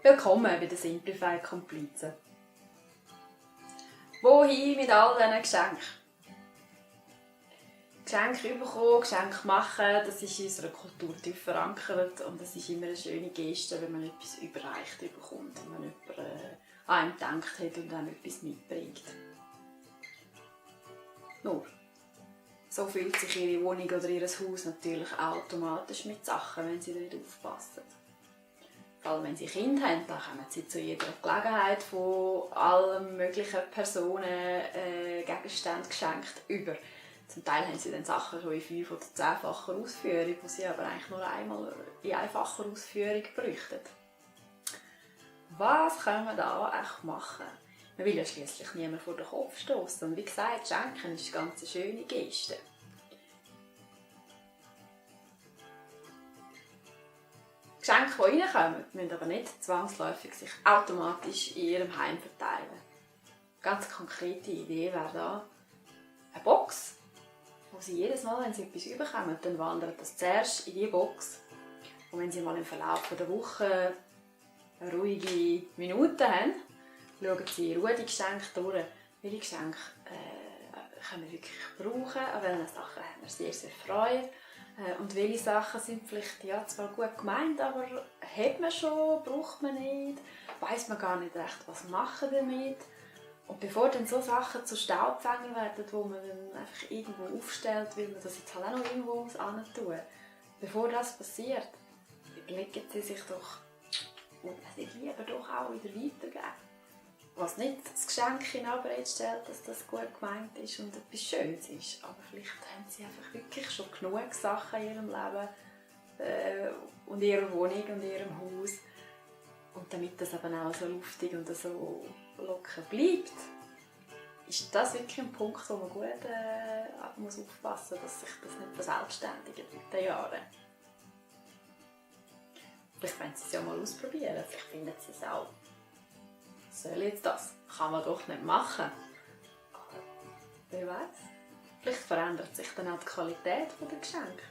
Willkommen bei der Simplified Komplize. Wohin mit all diesen Geschenken? Geschenke bekommen, Geschenke machen, das ist in unserer Kultur tief verankert und es ist immer eine schöne Geste, wenn man etwas überreicht bekommt, wenn man jemand an einem gedacht hat und einem etwas mitbringt. Nur, so fühlt sich ihre Wohnung oder ihr Haus natürlich automatisch mit Sachen, wenn sie nicht aufpassen. Vor allem wenn sie Kinder haben, dann kommen sie zu jeder Gelegenheit von allen möglichen Personen Gegenständen geschenkt über. Zum Teil haben sie dann Sachen schon in 5- oder 10-facher Ausführung, die sie aber eigentlich nur einmal in einfacher Ausführung bräuchten. Was können wir da eigentlich machen? Man will ja schliesslich niemand vor den Kopf stoßen. Und wie gesagt, Schenken ist eine ganz schöne Geste. Geschenke, die reinkommen, müssen aber nicht zwangsläufig sich automatisch in ihrem Heim verteilen. Eine ganz konkrete Idee wäre da eine Box, wo sie jedes Mal, wenn sie etwas überkommen, dann wandert das zuerst in diese Box. Und wenn sie mal im Verlauf der Woche eine ruhige Minute haben, schauen sie in Ruhe die Geschenke durch. Welche Geschenke können wir wirklich brauchen, an welchen Sachen haben wir sehr, sehr Freude. Und welche Sachen sind vielleicht zwar gut gemeint, aber hat man schon, braucht man nicht, weiss man gar nicht recht, was machen damit. Und bevor dann so Sachen zu Staubfängern werden, wo man dann einfach irgendwo aufstellt, weil man das jetzt halt auch noch irgendwo hin tun, bevor das passiert, überlegen Sie sich doch, ob man sie lieber doch auch wieder weitergeben. Was nicht das Geschenk in Abrede stellt, dass das gut gemeint ist und etwas Schönes ist. Aber vielleicht haben sie einfach wirklich schon genug Sachen in ihrem Leben und in ihrer Wohnung und in ihrem Haus. Und damit das eben auch so luftig und so locker bleibt, ist das wirklich ein Punkt, wo man gut muss aufpassen muss, dass sich das nicht verselbstständigt mit den Jahren. Vielleicht wollen Sie es ja mal ausprobieren, vielleicht finden Sie es auch. Soll jetzt das? Kann man doch nicht machen. Aber wer weiß? Vielleicht verändert sich dann auch die Qualität der Geschenke.